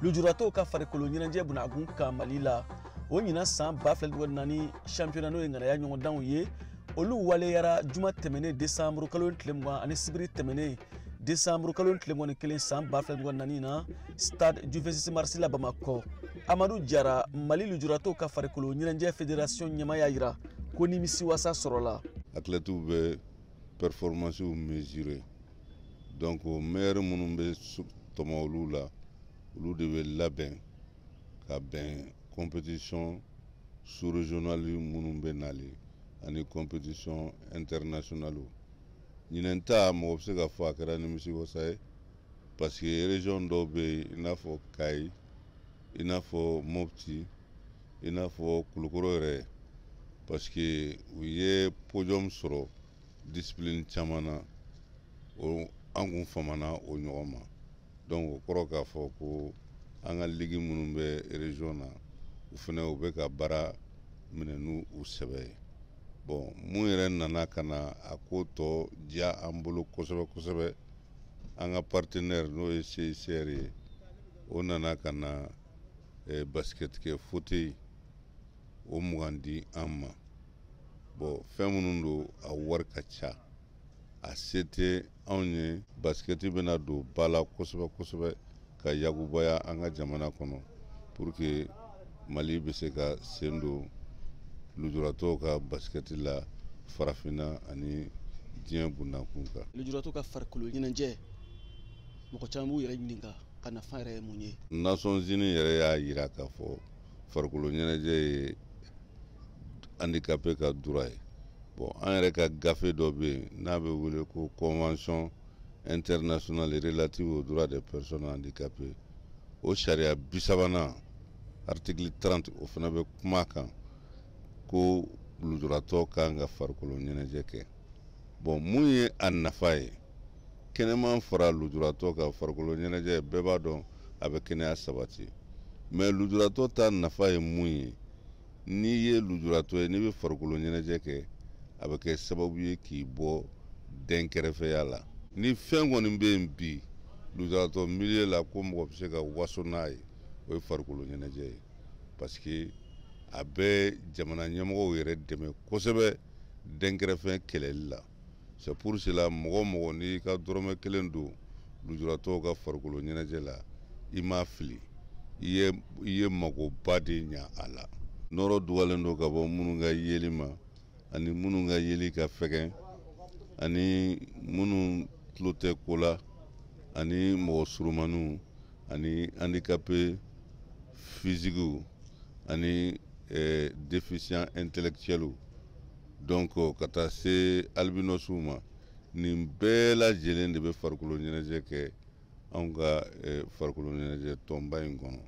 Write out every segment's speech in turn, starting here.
Lujuratɔw ka farikolo ɲɛnajɛ bunagun kan Mali la, o ɲinan san 2024 championnat, n'o ye ŋanaya ɲɔgɔndanw ye, olu waleyara juma tɛmɛnen décembre kalo tile 20 ani sibiri tɛmɛnen décembre kalo tile 21 san 2024 na, stade du 26 mars la, Bamakɔ. Amadu Jara, Mali lujuratɔw ka farikolo ɲɛnajɛ fédération ɲɛmaa, y'a yira ko nimisiwasa sɔrɔla. Athlètes bɛ performance mesurer, donc meilleur minnu bɛ tɔmɔ olu la, olu de bɛ labɛn ka bɛn compétition sous régionale minnu bɛ nalen ani compétition internationale. Ɲinɛn ta, mɔgɔ bɛ se ka fɔ a kɛra nimisiwasa ye, parce que région dɔw bɛ yen, i n'a fɔ Kayi, i n'a fɔ Mopti, i n'a fɔ Kulukoro yɛrɛ, parce que u ye podium sɔrɔ discipline caman na. O an kun famana o ɲɔgɔn ma. Donc o kɔrɔ k'a fɔ ko an ka ligue minnu bɛ région na, u fana u bɛ ka baara minɛ n'u u sɛbɛ ye. Bon, mun yɛrɛ nana ka na a ko tɔ diya an bolo kosɛbɛ kosɛbɛ, an ka partenaire, n'o ye CICR ye, o nana ka na basket kɛ fauteuil o 20 di an ma. Bon, fɛn minnu don, a wari ka ca, a se tɛ anw ye. Basket bɛna don ba la kosɛbɛ kosɛbɛ ka yakubaya an ka jamana kɔnɔ, pour que Mali bɛ se ka sen don lujuratɔw ka basket la farafinna ani diɲɛ bundakun kan. Lujuratɔw ka farikolo ɲɛnajɛ, mɔgɔ caman b'u yɛrɛ ɲininka ka nafa yɛrɛ ye mun ye. Nations Unies yɛrɛ y'a yira k'a fɔ farikolo ɲɛnajɛ ye handicapé ka droit ye. Bon, an yɛrɛ ka gafe dɔ bɛ yen n'a bɛ wele ko Convention internationale relative aux droits des personnes handicapées, o sariya 30nan, article 30, o fana bɛ kuma kan ko lujuratɔ kan ka farikolo ɲɛnajɛ kɛ. Bon, mun ye a nafa ye kɛnɛman fara lujuratɔ kan? Farikolo ɲɛnajɛ, bɛɛ b'a dɔn a bɛ kɛnɛya sabati, mais lujuratɔ ta nafa ye mun ye? N'i ye lujuratɔ ye, n'i bɛ farikolo ɲɛnajɛ kɛ, a bɛ kɛ sababu ye k'i bɔ dɛnkɛrɛfɛya la. Ni fɛn kɔni bɛ yen bi lujuratɔ milieu la ko mɔgɔ bɛ se ka waso n'a ye, o ye farikolo ɲɛnajɛ ye, parce que a bɛ jamana ɲɛmɔgɔw yɛrɛ dɛmɛ kosɛbɛ dɛnkɛrɛfɛ kɛlɛli la. C'est pour cela, mɔgɔ mɔgɔ n'i ka dɔrɔmɛ kelen don lujuratɔw ka farikolo ɲɛnajɛ la, i m'a fili, i ye magoba de ɲa a la. Nɔrɔ dugalen don ka bɔ minnu ka yeli ma, ani minnu ka yeli ka fɛgɛn, ani minnu tulo tɛ ko la, ani mɔgɔ surumaniw, ani handicapé physiques, ani déficient intellectuels, donc ka taa se albinosw ma, nin bɛɛ lajɛlen de bɛ farikolo ɲɛnajɛ kɛ anw ka farikolo ɲɛnajɛ tɔnba in kɔnɔ.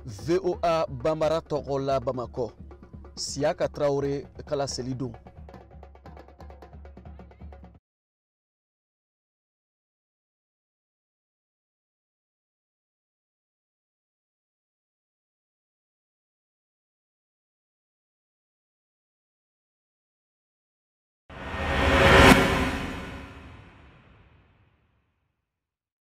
VOA Banbara tɔgɔ la, Bamakɔ, Siyaka Tarawele kala seli don.